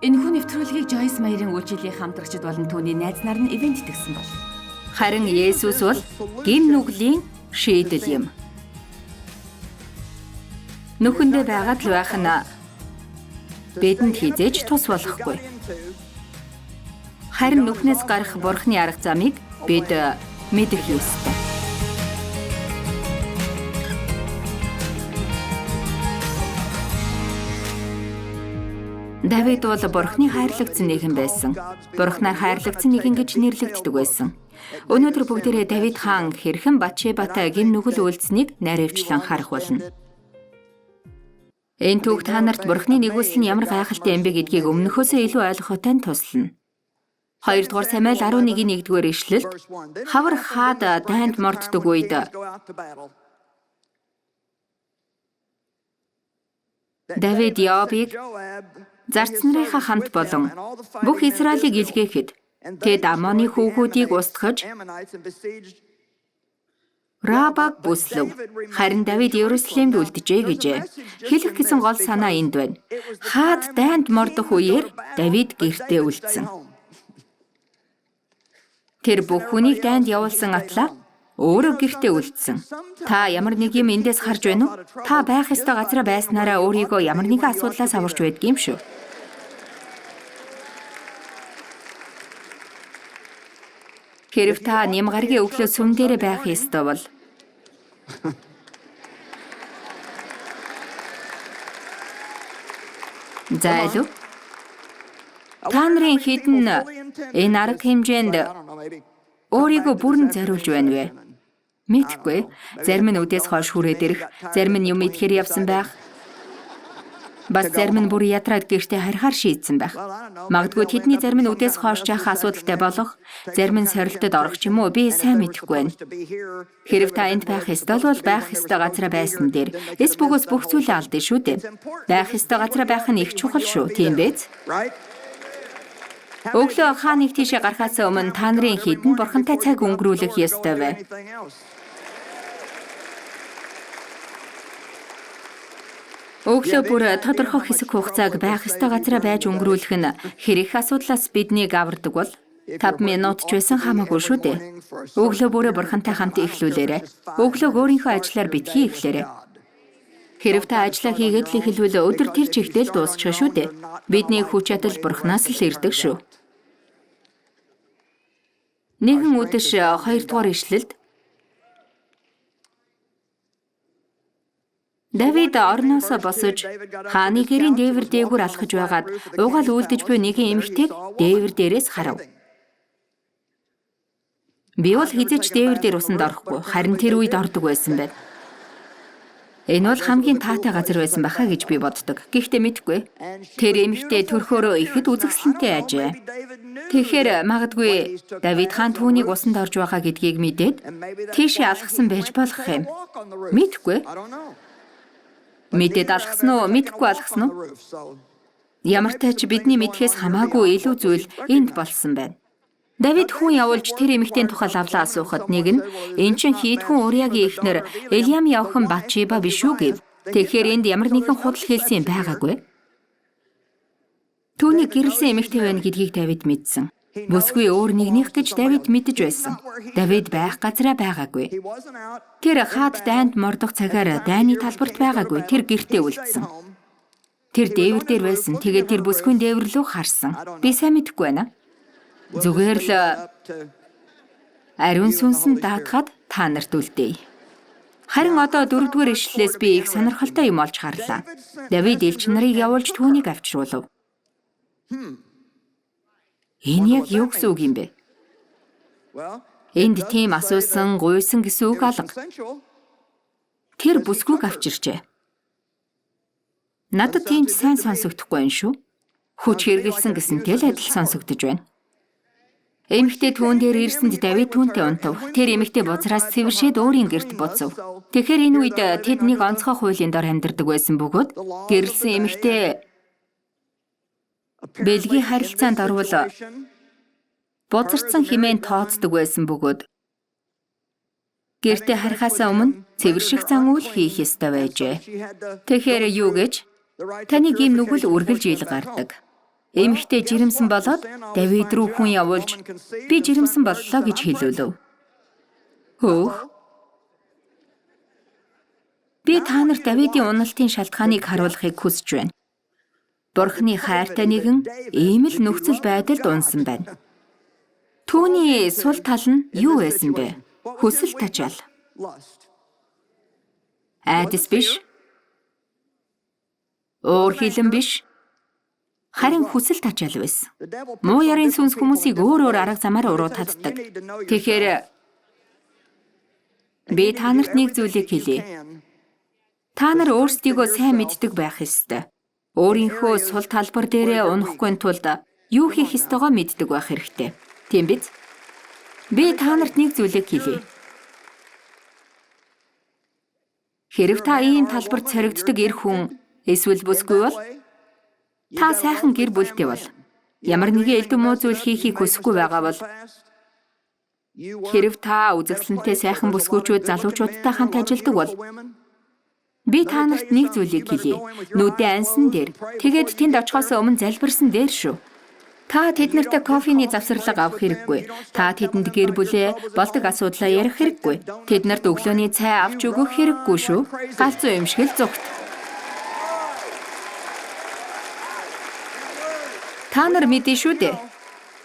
Энэхүү нэвтрүүлгийг Joyce Meyer-ийн үйлчлэлийн хамтрагчид болон түүний найз нар нь ивент итгэсэн бол. Харин Есүс бол гим нүглийн шийдэл юм. Нүхэндээ байгаад л байх нь бидэнд хизээж тус болохгүй. Харин нүхнээс гарах Бурхны арга замыг бид мэдэх ёстой. Давид бол Бурхны хайрлагдсан нэгэн байсан. Бурхнаар хайрлагдсан нэгэн гэж нэрлэгддэг байсан. Өнөөдөр бүгдээрээ Давид хаан хэрхэн Батшебатай гим нүгэл үйлдсэнийг наривчлан харах болно. Энэ түүх та нарт Бурхны нэгүсэл нь ямар гайхалтай юм бэ гэдгийг өмнөхөөсөө илүү ойлгоход тань туслана. 2 дугаар Самуэль 11-ийн 1-р ишлэлд хавар хаад дайнд морддог үед Давид Йоабыг зарц нарынхаа хамт болон бүх Израилийг илгээхэд тэд Амоны хүүхүүдийг устгаж Рабаг бүслэв. Харин Давид Иерусалимд үлджээ гэжээ. Хэлэх гэсэн гол санаа энд байна. Хаад дайнд мордох үеэр Давид гэртээ үлдсэн. Тэр бүх хүнийг дайнд явуулсан атлаа өөрөө гэртээ үлдсэн. Та ямар нэг юм эндээс харж байна уу? Та байх ёстой газараа байснараа өөрийгөө ямар нэгэн асуудлаас аварч байдгийм шүү. Хэрв та нэм гарагийн өглөө сүм дээрээ байх ёстой бол За илүү. Та нарын хэд нь энэ арга хэмжээнд өөрийгөө бүрэн зориулж байна вэ? Мэдэхгүй. Зарим нь үдээс хойш хүрээд ирэх, зарим нь юм идэхээр явсан байх. Бас зарим нь бүр ядраад гэртээ харихаар шийдсэн байх. Магадгүй тэдний зарим нь үдээс хойш жаах асуудалтай болох, зарим нь сорилтод орох ч юм уу би сайн мэдэхгүй байна. Хэрв та энд байх ёстой бол байх ёстой газараа байсан дээр эс бөгөөс бүх зүйлээ алдана шүү дээ. Байх ёстой газараа байх нь их чухал шүү, тийм биз? Өглөө хаа нэг тийшээ гарахаас өмнө та нарын хэд нь бурхантай цаг өнгөрүүлэх ёстой вэ? Өглөө бүр тодорхой хэсэг хугацааг байх ёстой газараа байж өнгөрүүлэх нь хэрэг асуудлаас биднийг авардаг бол 5 минут ч байсан хамаагүй шүү дээ. Өглөө бүрээ бурхантай хамт эхлүүлээрэй. Өглөөг өөрийнхөө ажлаар битгий эхлээрэй. Хэрв та ажлаа хийгээд л эхэлвэл өдөр тэр чигтэл дуусчих шүү дээ. Бидний хүч чадал бурхнаас л ирдэг шүү. Нэгэн үдэш 2 дугаар ишлэлд Давид орноосоо босож хааны гэрийн дээвэр дээгүүр алхаж байгаад угаал үлдэж буй нэгэн эмэгтэйг дээвэр дээрээс харав. Би бол хэзээ ч дээвэр дээр усанд орохгүй, харин тэр үед ордог байсан байна. Энэ бол хамгийн таатай газар байсан баха гэж би боддог. Гэхдээ мэдэхгүй. Тэр эмэгтэй төрхөөрөө ихэд үзэсгэлэнтэй ажээ. Тэгэхээр магадгүй Давид хаан түүнийг усанд орж байгаа гэдгийг мэдээд тийшээ алхсан байж болох юм. Мэдэхгүй. Мэдээд алхсан уу, мэдэхгүй алхсан уу? Ямар ч тач бидний мэдхээс хамаагүй илүү зүйл энд болсон байна. Давид хүн явуулж тэр эмэгтэйн тухай лавлаа асуухад нэг нь эн чинь хийд хүн Уриягийн эхнэр Элиам явхан Батшиба биш үү гэв. Тэгэхээр энд ямар нэгэн худал хэлсэн юм байгаагүй. Түүнийг гэрэлсэн эмэгтэй байна гэдгийг Давид мэдсэн. Бүсгүй өөр нэгнийх гэж Давид мэдэж байсан. Давид байх газараа байгаагүй. Тэр хаад дайнд мордох цагаар дайны талбарт байгаагүй. Тэр гэртээ үлдсэн. Тэр дээвэр дээр байсан. Тэгээд тэр бүсгүйн дээвэр лүү харсан. Би сайн мэдэхгүй байна. Зүгээр л ариун сүнсэнд даатгаад та нарт үлдээе. Харин одоо 4-р ишлэлээс би их сонирхолтой юм олж харлаа. Давид элч нарыг явуулж түүнийг авчруулав. Энэ яг юу гэсэн үг юм бэ? Энд тийм асуусан, гуйсан гэсэн үг алга. Тэр бүсгүйг авчирчээ. Надад тийм ч сайн сонсогдохгүй байх шүү. Хүч хэрэгэлсэн гэсэнтэй л адил сонсогдож байна. Эмэгтэй түүн дээр ирсэнд Давид түүнтэй унтав. Тэр эмэгтэй бузраас цэвэршээд өөрийн гэрт буцав. Тэгэхээр энэ үед тэд нэг онцгой хуулийн дор амьдардаг байсан бөгөөд гэрэлсэн эмэгтэй бэлгийн харилцаанд орвол бузарцсан хэмээн тооцдог байсан бөгөөд гэртээ харихаасаа өмнө цэвэрших зан үйл хийх ёстой байжээ. Тэгэхээр юу гэж таны гим нүгэл үргэлж ил гардаг. Эмэгтэй жирэмсэн болоод Давид руу хүн явуулж би жирэмсэн боллоо гэж хэлүүлв. Хөөх. Би та нарт Давидын уналтын шалтгааныг харуулахыг хүсэж байна. Бурхны хайртай нэгэн ийм л нөхцөл байдалд унсан байна. Түүний сул тал нь юу байсан бэ? Хүсэл тачаал. Айдас биш. Уур хилэн биш. Харин хүсэл тачаал байсан. Муу ярын сүнс хүмүүсийг өөр өөр арга замаар уруу татдаг. Тэгэхээр би та нарт нэг зүйлийг хэлье. Та нар өөрсдийгөө сайн мэддэг байх ёстой. Өөрийнхөө сул талбар дээрээ унахгүй тулд юу хийх ёстойгоо мэддэг байх хэрэгтэй. Тийм биз? Би та нарт нэг зүйлийг хэлье. Хэрв та ийм талбарт соригддог эр хүн эсвэл бүсгүй бол та сайхан гэр бүлтэй бол ямар нэгэн элдв муу зүйл хийхийг хүсэхгүй байгаа бол хэрв та үзэсгэлэнтэй сайхан бүсгүүчүүд залуучуудтай хамт ажилладаг бол би та нарт нэг зүйлийг хэлье. Нүдээ ансан дээр тэгээд тэнд очихоос өмнө залбирсан дээр шүү. Та тэд нартай кофений завсарлага авах хэрэггүй. Та тэдэнд гэр бүлээ болдог асуудлаа ярих хэрэггүй. Тэд нарт өглөөний цай авч өгөх хэрэггүй шүү. Галзуу юм шиг л зүгт. Та нар мэднэ шүү дээ.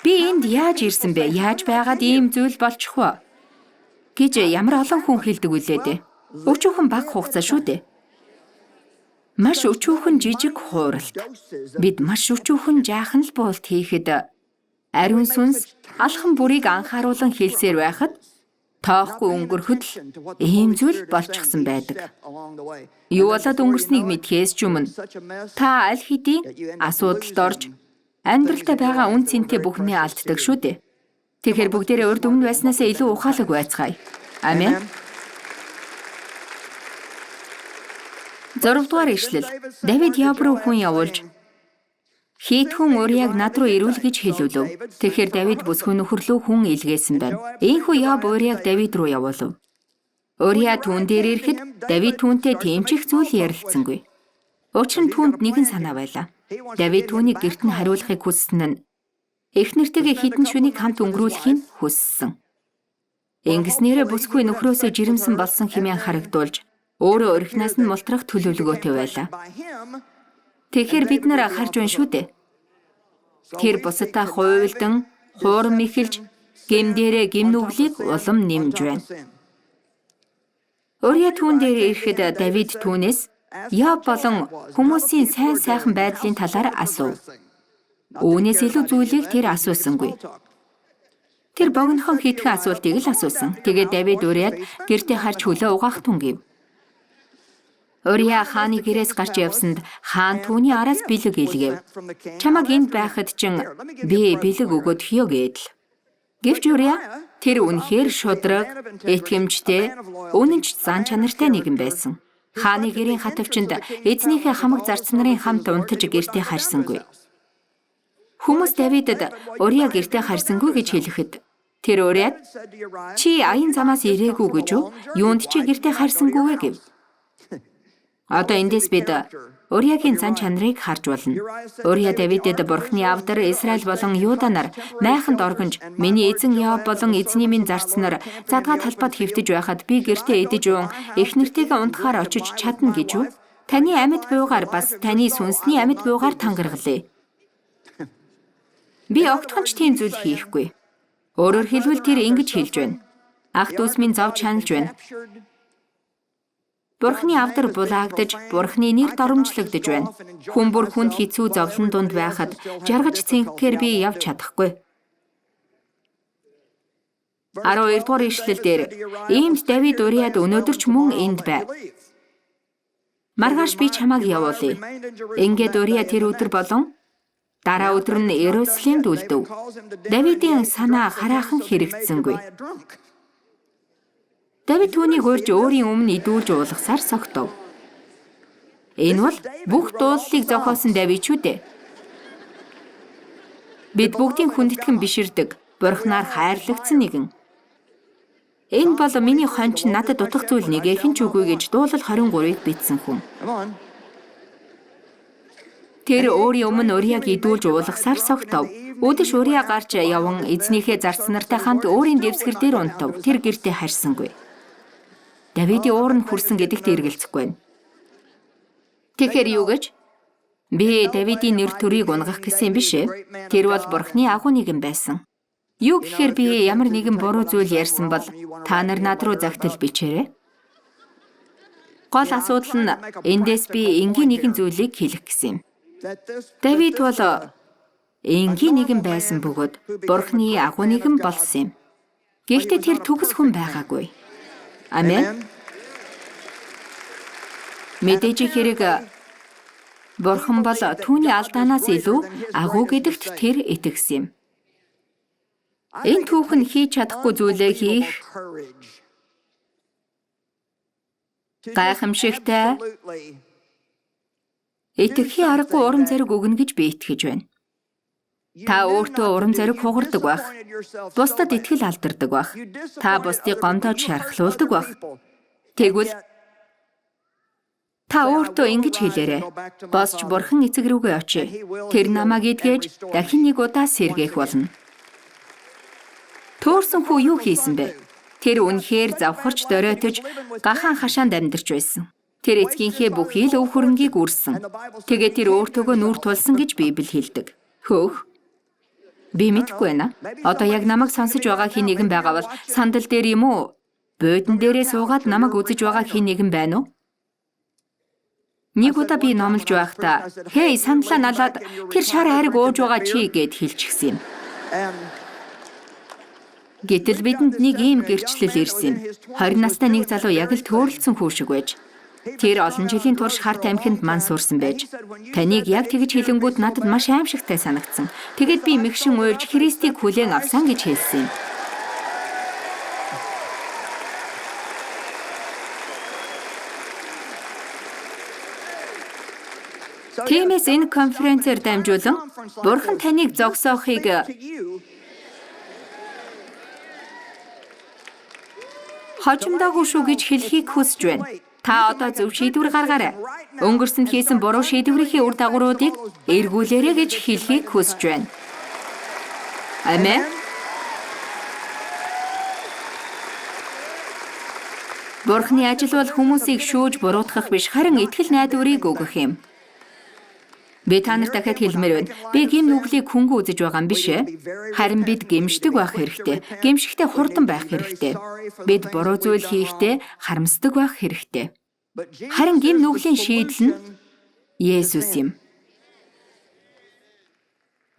Би энд яаж ирсэн бэ? Яаж байгаад ийм зүйл болчих вэ? Гэж ямар олон хүн хэлдэг үлээ дээ. Өчүүхэн бага хугацаа шүү дээ. Маш өчүүхэн жижиг хууралт. Бид маш өчүүхэн жаахан л буулт хийхэд ариун сүнс алхам бүрийг анхааруулан хэлсээр байхад тоохгүй өнгөрөхөд л ийм зүйл болчихсон байдаг. Юу болоод өнгөрснийг мэдхээс ч өмнө та аль хэдийн асуудалд орж амьдралдаа байгаа үн цэнтэй бүхнээ алддаг шүү дээ. Тэгэхээр бүгдээрээ урд өмнө байснаасаа илүү ухаалаг байцгаая. Амен. 6 дугаар ишлэл. Давид Йоаб руу хүн явуулж Хит хүн Урияг над руу ирүүл гэж хэлүүлв. Тэгэхээр Давид бүсгүй нөхөр лүү хүн илгээсэн байна. Ийхүү Йоаб Урияг Давид руу явуулав. Урия түүн дээр ирэхэд Давид түүнтэй тийм ч их зүйл ярилцсангүй. Учир нь түүнд нэгэн санаа байлаа. Давид түүнийг гэрт нь хариулахыг хүссэн нь эхнэртэйгээ хэдэн шөнийг хамт өнгөрүүлэхийг хүссэн. Ингэснээрээ бүсгүй нөхрөөсөө жирэмсэн болсон хэмээн харагдуулж өөрөө орхиноос нь мултрах төлөвлөгөөтэй байлаа. Тэгэхээр бид нар харж байна шүү дээ. Тэр бусадтай хуйлдан, хуурам эхэлж, гэм дээрээ гэм нүглийг улам нэмж байна. Урия түүн дээр ирэхэд Давид түүнээс Йоаб болон хүмүүсийн сайн сайхан байдлын талаар асуув. Үүнээс илүү зүйлийг тэр асуусангүй. Тэр богинохон хитгэн асуултыг л асуусан. Тэгээд Давид Урияд гэртээ харж хөлөө угаах тун гэв. Урия хааны гэрээс гарч явсанд хаан түүний араас бэлэг илгээв. Чамаг энд байхад чинь би бэлэг өгөөд хё гэдэл. Гэвч Урия тэр үнэхээр шудраг, итгэмжтэй, үнэн ч зан чанартай нэгэн байсан. Хааны гэрийн хатавчинд эзнийхээ хамаг зарц нарын хамт унтаж гэртээ харьсангүй. Хүмүүс Давидэд Урия гэртээ харьсангүй гэж хэлэхэд тэр Урияд чи аян замаас ирээгүй гэж үү? Юунд чи гэртээ харьсангүй вэ гэв. Одоо эндээс бид Уриягийн зан чанарыг харж болно. Урия Давидэд Бурхны авдар Израиль болон Юда нар майханд оргинж миний эзэн Йоаб болон эзний минь зарц нар задгаа талбайд хэвтэж байхад би гэртээ идэж уун эхнэртэйгээ унтахаар очиж чадна гэж үү? Таны амьд буугаар бас таны сүнсний амьд буугаар тангаргалээ. Би огтхон ч тийм зүйл хийхгүй. Өөрөөр хэлбэл тэр ингэж хэлж байна. Ах дүүс минь зов чаналж байна. Бурхны авдар булаагдаж, Бурхны нэр доромжлогдож байна. Хүн бүр хүнд хэцүү зовлон дунд байхад жаргаж цэнхэхээр би явж чадахгүй. 12 дугаар ишлэл дээр иймд Давид Урияд өнөөдөр ч мөн энд бай. Маргааш би чамайг явуулъя. Ингээд Урия тэр өдөр болон дараа өдөр нь Иерусалимд үлдэв. Давидын санаа хараахан хэрэгцсэнгүй. Давид түүнийг урьж өөрийн өмнө идүүлж уулгасаар согтов. Энэ бол бүх дуулалыг зохиосон Давид шүү дээ. Бид бүгдийн хүндэтгэн биширдэг, Бурхнаар хайрлагдсан нэгэн. Энэ бол миний хонч надад дутах зүйл нэгэхэн ч үгүй гэж дуулал 23-ыг бичсэн хүн. Тэр өөрийн өмнө Урияг идүүлж уулгасаар согтов. Үдэш Урия гарч яван эзнийхээ зарц нартай хамт өөрийн дэвсгэр дээр унтав. Тэр гэртээ харьсангүй. Давидын уур нь хүрсэн гэдэгт эргэлзэхгүй байна. Тэгэхээр юу гэж? Би Давидын нэр төрийг унгах гэсэн юм биш ээ. Тэр бол Бурхны агуу нэгэн байсан. Юу гэхээр би ямар нэгэн буруу зүйл ярьсан бол та нар над руу загтал бичээрэй. Гол асуудал нь эндээс би энгийн нэгэн зүйлийг хэлэх гэсэн юм. Давид бол энгийн нэгэн байсан бөгөөд Бурхны агуу нэгэн болсон юм. Гэхдээ тэр төгс хүн байгаагүй. Амен. Мэдээж хэрэг Бурхан бол түүний алдаанаас илүү агуу гэдэгт тэр итгэсэн юм. Энэ түүх нь хийж чадахгүй зүйлээ хийх гайхамшигтай итгэхийн аргагүй урам зориг өгнө гэж би итгэж байна. Та өөртөө урам зориг хугардаг байх. Бусдад итгэл алдардаг байх. Та бусдыг гомдоож шархлуулдаг байх. Тэгвэл та өөртөө ингэж хэлээрэй. Босч Бурхан эцэг рүүгээ очие. Тэр намайг эдгэж дахин нэг удаа сэргээх болно. Төөрсөн хүү юу хийсэн бэ? Тэр үнэхээр завхарч доройтож гахаан хашаанд амьдарч байсан. Тэр эцгийнхээ бүхий л өв хөрөнгийг үрсэн. Тэгээд тэр өөртөөгөө нүүр тулсан гэж Библи хэлдэг. Хөөх. Би мэдэхгүй байна. Одоо яг намайг сонсож байгаа хэн нэгэн байгаа бол сандал дээр юм уу? Буудан дээрээ суугаад намайг үзэж байгаа хэн нэгэн байна уу? Нэг удаа би номлож байхдаа "Хей, сандлаа налаад тэр шар хайрыг ууж байгаа чи" гэд хэлчихсэн юм. Гэтэл бидэнд нэг ийм гэрчлэл ирсэн юм. 20 настай нэг залуу яг л төөрөлдсөн хүү шиг байж. Тэр олон жилийн турш хар тамхинд ман суурсан байж. Таныг яг тэгж хэлэнгүүт надад маш аимшигтай санагдсан. Тэгээд би мэгшин уйлж Христийг хүлээн авсан гэж хэлсэн юм. Тиймээс энэ конференцээр дамжуулан Бурхан таныг зогсоохыг хожимдоогүй шүү гэж хэлхийг хүсэж байна. Та одоо зөв шийдвэр гаргаарай. Өнгөрсөнд хийсэн буруу шийдвэрийнхээ үр дагавруудыг эргүүлээрэй гэж хэлхийг хүсэж байна. Амен. Бурхны ажил бол хүмүүсийг шүүж буруутгах биш, харин итгэл найдварыг өгөх юм. Би та нарт дахиад хэлмээр байна. Би гэм нүглийг хөнгөн үзэж байгаа юм биш ээ. Харин бид гэмшдэг байх хэрэгтэй. Гэмшихтэй хурдан байх хэрэгтэй. Бид буруу зүйл хийхдээ харамсдаг байх хэрэгтэй. Харин гэм нүглийн шийдэл нь Есүс юм.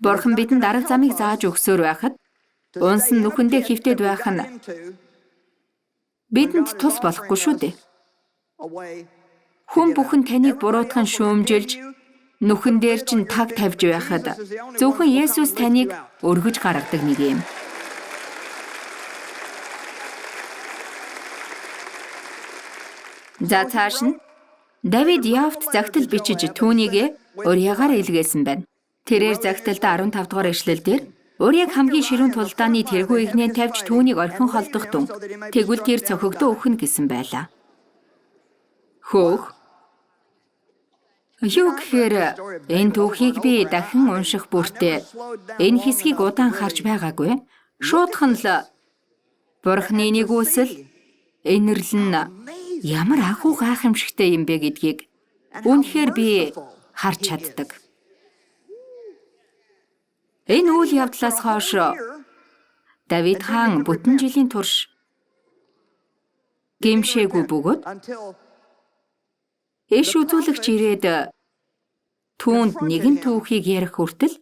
Бурхан бидэнд арга замыг зааж өгсөөр байхад унсан нүхэндээ хэвтээд байх нь бидэнд тус болохгүй шүү дээ. Хүн бүхэн таныг буруутхан шүүмжилж нүхэн дээр чинь таг тавьж байхад зөвхөн Есүс таныг өргөж гаргадаг нэг юм. За цааш нь Давид Йоавт загтал бичиж түүнийг Уриягаар илгээсэн байна. Тэрээр загталд 15 дугаар эшлэл дээр Урияг хамгийн ширүүн тулдааны тэргүү игнээ тавьж түүнийг орхин холдох тун. Тэгвэл тэр цохигдоо өхнө гэсэн байлаа. Хөөх. Юу гэхээр энэ түүхийг би дахин унших бүртээ энэ хэсгийг удаан харж байгаагүй. Шуудхан л Бурхны нэгүсэл энэрлэн нь ямар агуу гайхамшигтай юм бэ гэдгийг үнэхээр би харж чаддаг. Энэ үйл явдлаас хойш Давид хаан бүтэн жилийн турш гэмшээгүй бөгөөд иш үзүүлэгч ирээд түүнд нэгэн түүхийг ярих хүртэл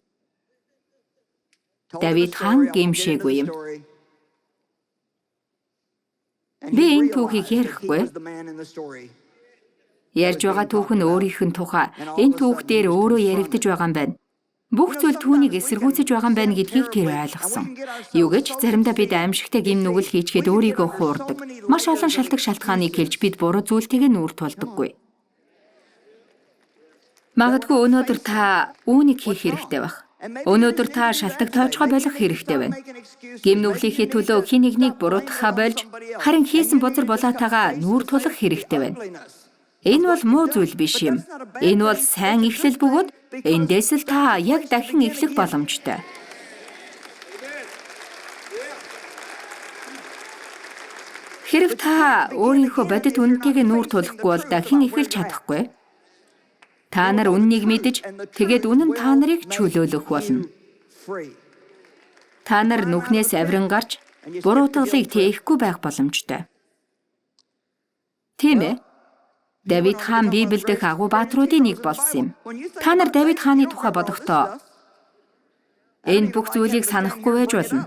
Давид хаан гэмшээгүй юм. Би энэ түүхийг ярихгүй. Ярьж байгаа түүх нь өөрийнх нь тухай. Энэ түүх дээр өөрөө яригдаж байгаа юм байна. Бүх зүйл түүнийг эсэргүүцэж байгаа юм байна гэдгийг тэр ойлгосон. Юу гэж заримдаа бид аимшигтай гэм нүгэл хийчгээд өөрийгөө хуурдаг. Маш олон шалтгаан шалтгааныг хэлж бид буруу зүйлтэйгээ нүүр тулдаггүй. Магадгүй өнөөдөр та үүнийг хийх хэрэгтэй байх. Өнөөдөр та шалтаг тоочгоо болох хэрэгтэй байна. Гэм нүглийнхээ төлөө хэн нэгнийг буруутгахаа болж, харин хийсэн бузар булаатайгаа нүүр тулах хэрэгтэй байна. Энэ бол муу зүйл биш юм. Энэ бол сайн эхлэл бөгөөд эндээс л та яг дахин эхлэх боломжтой. Хэрв та өөрийнхөө бодит үнэтийг нүүр тулахгүй бол дахин эхэлж чадахгүй. Та нар үннийг мэдэж, тэгээд үнэн та нарыг чөлөөлөх болно. Та нар нүхнээс авиран гарч буруутгалыг тээхгүй байх боломжтой. Тийм ээ? Давид хаан Библиэд дэх агуу баатруудын нэг болсон юм. Та нар Давид хааны тухай бодохдоо энэ бүх зүйлийг санахгүй байж болно.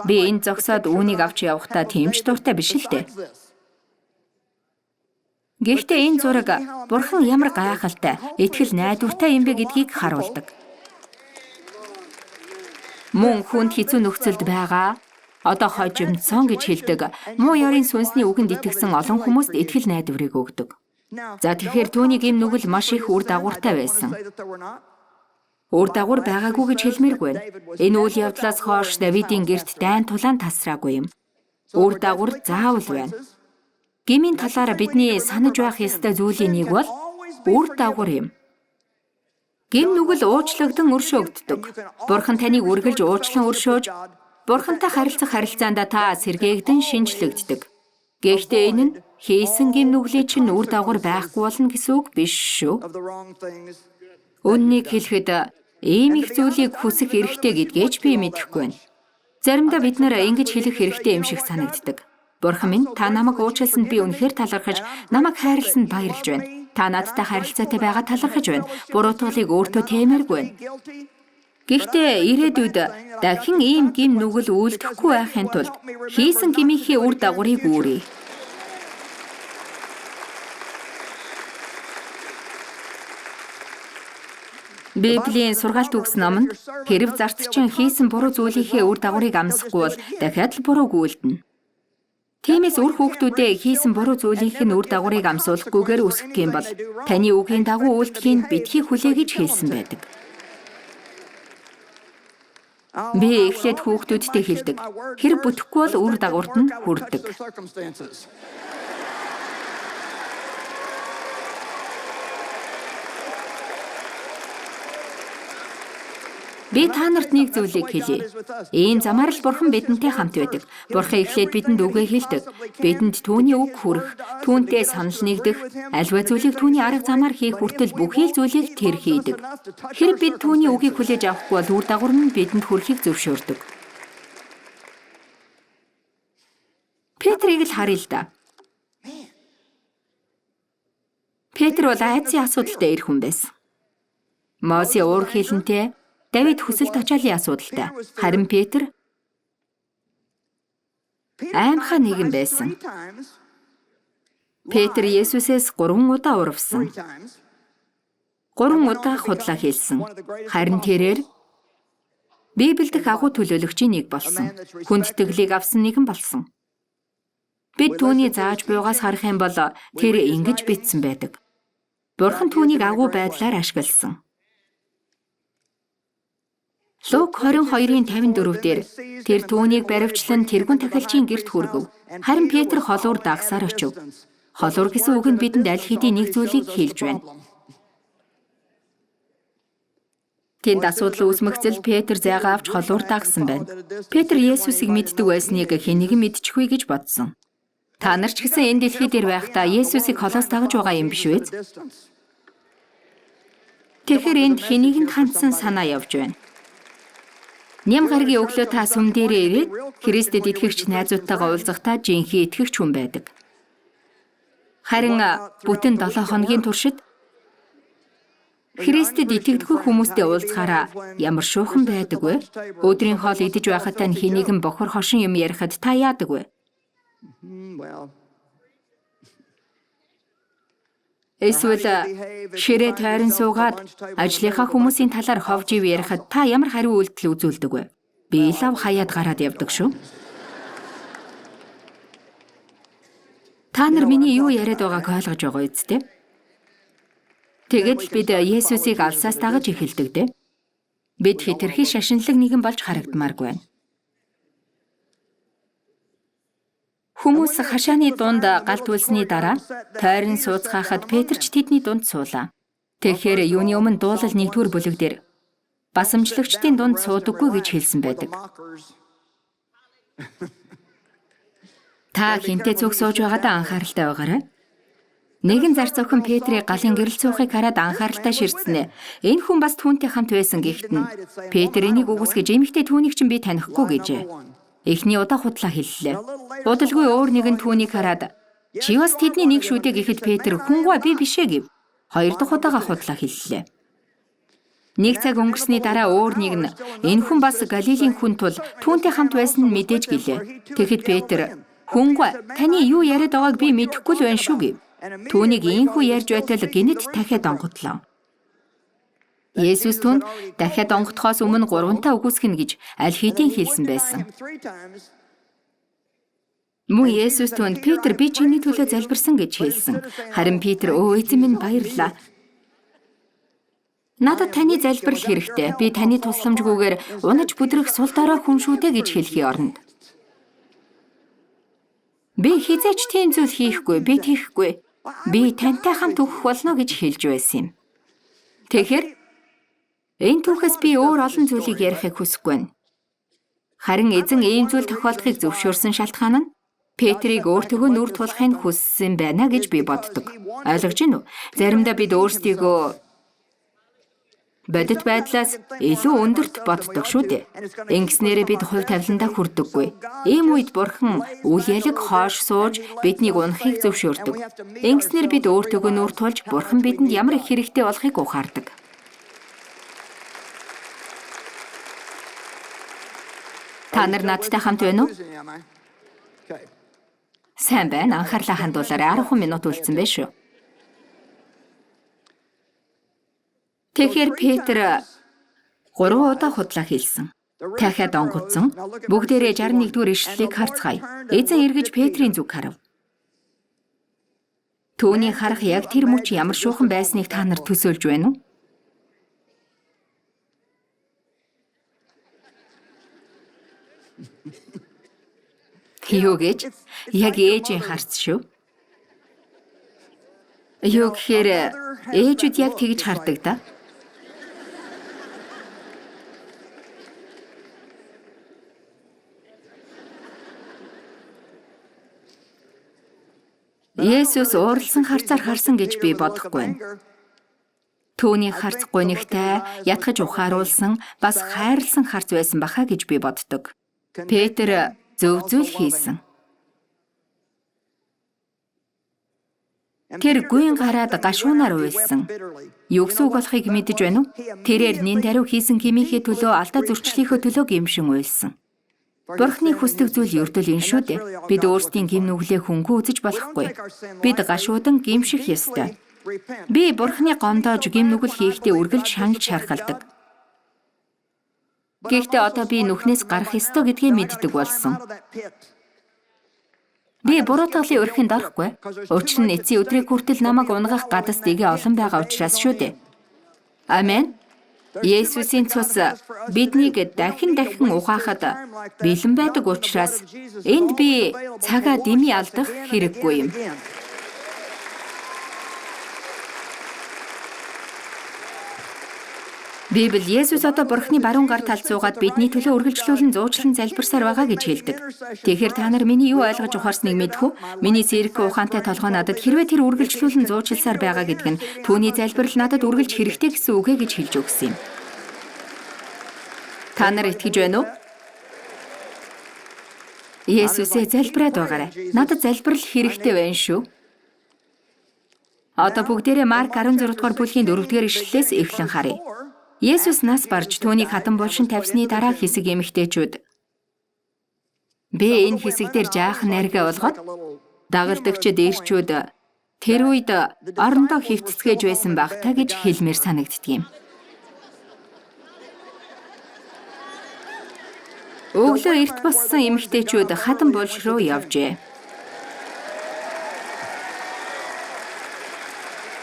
Би энд зогсоод үүнийг авч явахдаа тийм ч дуртай биш л дээ. Гэхдээ энэ зураг Бурхан ямар гайхалтай, итгэл найдвартай юм бэ гэдгийг харуулдаг. Мөн хүнд хэцүү нөхцөлд байгаа одоо хожимдсон гэж хэлдэг муу ёрын сүнсний үгэнд итгэсэн олон хүмүүст итгэл найдварыг өгдөг. За тэгэхээр түүний гэм нүгэл маш их үр дагавартай байсан. Үр дагавар байгаагүй гэж хэлмээргүй байна. Энэ үйл явдлаас хойш Давидын гэрт дайн тулаан тасраагүй юм. Үр дагавар заавал байна. Гмийн талаар бидний санаж байх ёстой зүйлийн нэг бол үр дагавар юм. Гэм нүгэл уучлагдсан өршөөгддөг. Бурхан таныг үргэлж уучлан өршөөж, Бурхантай харилцах харилцаанд та сэргээгдэн шинжлэгддэг. Гэхдээ энэ нь хийсэн гэм нүглийн чинь үр дагавар байхгүй болно гэсэн үг биш шүү. Үннийг хэлэхэд ийм их зүйлийг хүсэх эрхтэй гэдгээ ч би мэдэхгүй байна. Заримдаа бид нар ингэж хэлэх хэрэгтэй юм шиг санагддаг. Бурхан минь, та намайг уучлсанд би үнэхээр талархаж, намайг хайрласанд баярлж байна. Та надтай харилцаатай байгаа талархаж байна. Буруутгалыг өөртөө тэмээргүй байна. Гэхдээ ирээдүйд дахин ийм гэм нүгэл үйлдэхгүй байхын тулд хийсэн гмийнхээ үр дагаврыг үүрье. Библийн сургаалт үгс номонд хэрв зарцчин хийсэн буруу зүйлийнхээ үр дагаврыг амсахгүй бол дахиад л бурууг үйлдэнэ. Тиймээс үр хүүхдүүдээ хийсэн буруу зүйлийнх нь үр дагаврыг амсуулахгүйгээр өсгөх юм бол таны үгийн дагуу үйлдэхийг битгий хүлээ гэж хэлсэн байдаг. Би эхлээд хүүхдүүдтэй хэлдэг. Хэрв бүтэхгүй бол үр дагаварт нь хүрдэг. Би та нарт нэг зүйлийг хэлье. Ийм замаар л Бурхан бидэнтэй хамт байдаг. Бурхан эхлээд бидэнд үгээ хэлдэг. Бидэнд түүний үг хүрэх, түүнтэй санал нэгдэх, альва зүйлийг түүний арга замаар хийх хүртэл бүхий л зүйлийг тэр хийдэг. Хэрэг бид түүний үгийг хүлээж авахгүй бол үр дагавар нь бидэнд хүрэхийг зөвшөөрдөг. Петрийг л харъя л да. Петр бол айдсын асуудалтай эр хүн байсан. Мосе уур хилэнтэй, Давид хүсэл тачаалын асуудалтай. Харин Петр аймхаа нэгэн байсан. Петр Есүсээс 3 удаа урвсан. 3 удаа худлаа хэлсэн. Харин тэрээр Библиэд дэх агуу төлөөлөгчийн нэг болсон. Хүндэтгэлийг авсан нэгэн болсон. Бид түүний зааж буйгаас харах юм бол тэр ингэж бичсэн байдаг. Бурхан түүнийг агуу байдлаар ашигласан. Лук 22:54 дээр тэр түүнийг баривчлан тэргүүн тахилчийн гэрт хүргэв. Харин Петр холуур дагсаар очив. Холуур гэсэн үг нь бидэнд аль хэдийн нэг зүйлийг хэлж байна. Тэнд асуудал үүсмэгцэл Петр зайгаа авч холуур дагсан байна. Петр Есүсийг мэддэг байсныг хэн нэгэн мэдчихвээ гэж бодсон. Та нар ч гэсэн энэ дэлхий дээр байхдаа Есүсийг холоос дагаж байгаа юм биш үү? Тэгэхээр энд хэн нэгэнд хандсан санаа явж байна. Ням гарагийн өглөө та сүм дээрээ ирээд Христэд итгэгч найзуудтайгаа уулзахдаа жинхэнэ итгэгч хүн байдаг. Харин бүтэн 7 хоногийн туршид Христэд итгэдэггүй хүмүүстэй уулзахаараа ямар шуухан байдаг вэ? Өдрийн хоол идэж байхад тань хэн нэгэн бохор хошин юм ярихад та яадаг вэ? Эсвэл ширээ тойрон суугаад ажлынхаа хүмүүсийн талаар ховж ив ярихад та ямар хариу үйлдэл үзүүлдэг вэ? Би лав хаяад гараад явдаг шүү. Та нар миний юу яриад байгааг ойлгож байгаа биз дээ? Тэгээд л бид Есүсийг алсаас дагаж эхэлдэг дээ. Бид хэтэрхий шашинлаг нэгэн болж харагдмааргүй байна. Хүмүүс хашааны дунд гал түлсний дараа тойрон сууцгаахад Петр ч тэдний дунд суулаа. Тэгэхээр юуны өмнө дуулал 1-р бүлэг дээр басамжлагчдын дунд суудаггүй гэж хэлсэн байдаг. Та хинтээ цуг сууж байгаадаа анхааралтай байгаарай. Нэгэн зар зохин Петрийг галын гэрэл цуухыг хараад анхааралтай ширтснэ. Энэ хүн бас түүнтэй хамт байсан гэхдээ нь Петр энийг үгүйсгэж эмэгтэй түүнийг чинь би танихгүй гэжээ. Эхний удаа худлаа хэллээ. Удалгүй өөр нэгэн түүнийг хараад чи бас тэдний нэг шүү дээ гэхэд Петр хүнгүй би бишээ гэв. Хоёр дахь удаага худлаа хэллээ. Нэг цаг өнгөрсний дараа өөр нэг нь энэ хүн бас Галилийн хүн тул түүнтэй хамт байсан нь мэдээж гэлээ. Тэгэхэд Петр хүнгүй таны юу яриад байгааг би мэдэхгүй л байна шүү гэв. Түүнийг ийхүү ярьж байтал гинэт дахиад онготлоо. Есүс түнд дахиад онготхоос өмнө гурвантаа үгүйсгэнэ гэж аль хэдийн хэлсэн байсан. Мөн Есүс түнд Петр би чиний төлөө залбирсан гэж хэлсэн. Харин Петр өө эзэн минь баярлалаа. Надад таны залбирал хэрэгтэй. Би таны тусламжгүйгээр унаж бүдрэх сул дорой хүн шүү дээ гэж хэлэхийн оронд. Би хэзээ ч тийм зүйл хийхгүй, би тийхгүй. Би тантай хамт өгөх болно гэж хэлж байсан юм. Тэгэхээр энэ түүхээс би өөр олон зүйлийг ярихыг хүсэхгүй байна. Харин эзэн ийм зүйл тохиолдохыг зөвшөөрсөн шалтгаан нь Петрийг өөртөөгөө нүр тулахыг хүссэн байна гэж би боддог. Ойлгож байна уу? Заримдаа бид өөрсдийгөө бодит байдлаас илүү өндөрт боддог шүү дээ. Ингэснээрээ бид хувь тавиландаа хүрдэггүй. Ийм үед бурхан үл ялэг хоош сууж биднийг унахыг зөвшөөрдөг. Ингэснээр бид өөртөөгөө нүр тулж бурхан бидэнд ямар их хэрэгтэй болохыг ухаардаг. Та нар надтай хамт байна уу? Сайн байна. Анхаарлаа хандуулаарай. 10 минут үлдсэн байх шүү. Тэгэхээр Петр 3 удаа худлаа хэлсэн. Дахиад онгоцсон. Бүгдээрээ 61-р ишлэлийг харцгаая. Эзэн эргэж Петрийн зүг харав. Түүний харах яг тэр мөч ямар шуухан байсныг та нар төсөөлж байна уу? Юу гэж? Яг ээжийн харц шүү. Юу гэхээр ээжүүд яг тэгж хардаг да. Есүс уурласан харцаар харсан гэж би бодохгүй байна. Түүний харц гунигтай, ятгаж ухааруулсан, бас хайрлсан харц байсан баха гэж би боддог. Петр зөв зүйл хийсэн. Тэр гүйн гараад гашуунаар уйлсан. Юу гэсэн үг болохыг мэдэж байна уу? Тэрээр нэн даруй хийсэн гмийнхээ төлөө алдаа зөрчлийнхөө төлөө гэмшин уйлсан. Бурхны хүсдэг зүйл ердөл энэ шүү дээ. Бид өөрсдийн гэм нүглээ хөнгөн үзэж болохгүй. Бид гашуудан гэмших ёстой. Би Бурхны гомдоож гэм нүгэл хийхдээ үргэлж шаналж шархалдаг. Гэхдээ одоо би нүхнээс гарах ёстой гэдгээ мэддэг болсон. Би буруутгалын өрхөнд орохгүй. Учир нь эцсийн өдрийг хүртэл намайг унгах гадас дэгээ олон байгаа учраас шүү дээ. Амен. Есүсийн цус биднийг дахин дахин угаахад бэлэн байдаг учраас энд би цагаа дэмий алдах хэрэггүй юм. Библи Есүс одоо Бурхны баруун гар талд суугаад бидний төлөө үргэлжлүүлэн зуучлан залбирсаар байгаа гэж хэлдэг. Тэгэхээр та нар миний юу ойлгож ухаарсныг мэдэх үү? Миний зэрэггүй ухаантай толгой надад хэрвээ тэр үргэлжлүүлэн зуучласаар байгаа гэдэг нь түүний залбирал надад үргэлж хэрэгтэй гэсэн үг ээ гэж хэлж өгсөн юм. Та нар итгэж байна уу? Есүсээ залбираад байгаарай. Надад залбирал хэрэгтэй байна шүү. Одоо бүгдээрээ Марк 16 дугаар бүлгийн 4-р ишлэлээс эхлэн харъя. Есүс нас барж түүнийг хатан булшин тавьсны дараа хэсэг эмэгтэйчүүд би энэ хэсэг дээр жаахан наргаа болгоод дагалдагчид эрчүүд тэр үед орондоо хэвтцгээж байсан байх та гэж хэлмээр санагддаг юм. Өглөө эрт боссон эмэгтэйчүүд хатан булш руу явжээ.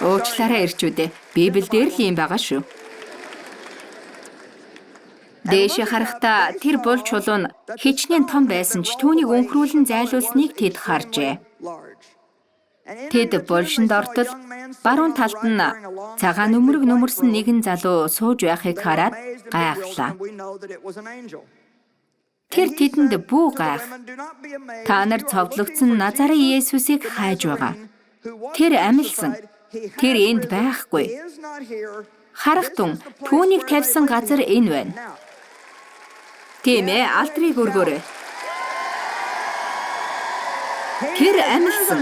Уучлаарай эрчүүдээ. Библиэлд л юм байгаа шүү. Дээшээ харахдаа тэр бул чулуу нь хичнээн том байсан ч түүнийг өнхрүүлэн зайлуулсныг тэд харжээ. Тэд булшинд ортол баруун талд нь цагаан нүмерэг нүмерсэн нэгэн залуу сууж байхыг хараад гайхлаа. Тэр тэдэнд бүү гайх. Та нар цовдлогдсон Назарын Иесусыг хайж байгаа. Тэр амилсан. Тэр энд байхгүй. Харах тун түүнийг тавьсан газар энэ байна. Тийм ээ, алдрыг өргөөрэй. Тэр амилсан.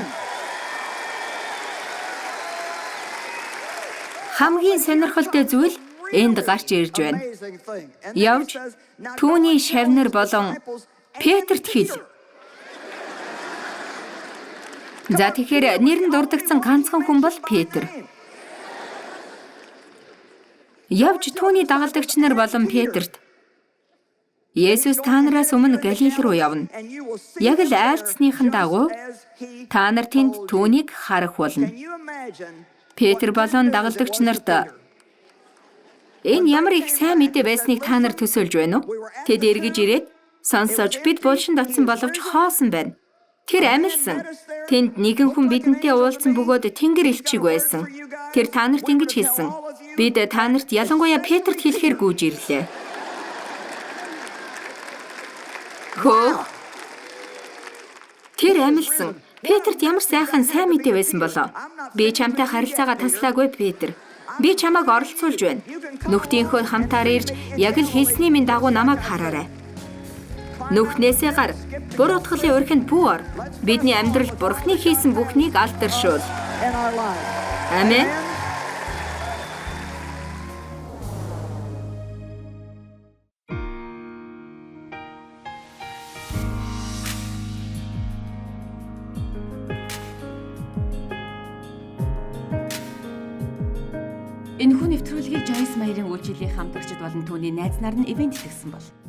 Хамгийн сонирхолтой зүйл энд гарч ирж байна. Явж түүний шавнар болон Петерт хэл. За, тэгэхээр нэр нь дурдагдсан ганцхан хүн бол Петр. Явж түүний дагалдагч нар болон Петерт Есүс та нараас өмнө Галил руу явна. Яг л айлцсныхан дагуу та нар тэнд түүнийг харах болно. Петр болон дагалдагч нарт энэ ямар их сайн мэдээ байсныг та нар төсөөлж байна уу? Тэд эргэж ирээд сонсож бид булшинд очсон боловч хоосон байна. Тэр амилсан. Тэнд нэгэн хүн бидэнтэй уулзсан бөгөөд тэнгэр элчиг байсан. Тэр та нарт ингэж хэлсэн. Бид та нарт ялангуяа Петерт хэлэхээр гүйж ирлээ. Хөө. Тэр амилсан. Петерт ямар сайхан сайн мэдээ байсан болоо. Би чамтай харилцаагаа таслаагүй, Петр. Би чамайг оролцуулж байна. Нүхтийнхөө хамтаар ирж яг л хэлсний минь дагуу намайг хараарай. Нүхнээсээ гар. Буруутгалын өрхөнд бүү ор. Бидний амьдрал Бурхны хийсэн бүхнийг алдаршуул. Амен. Энэхүү нэвтрүүлгийг Joyce Meyer-ийн үйлчлэлийн хамтрагчид болон түүний найз нар нь ивээн тэтгэсэн бол.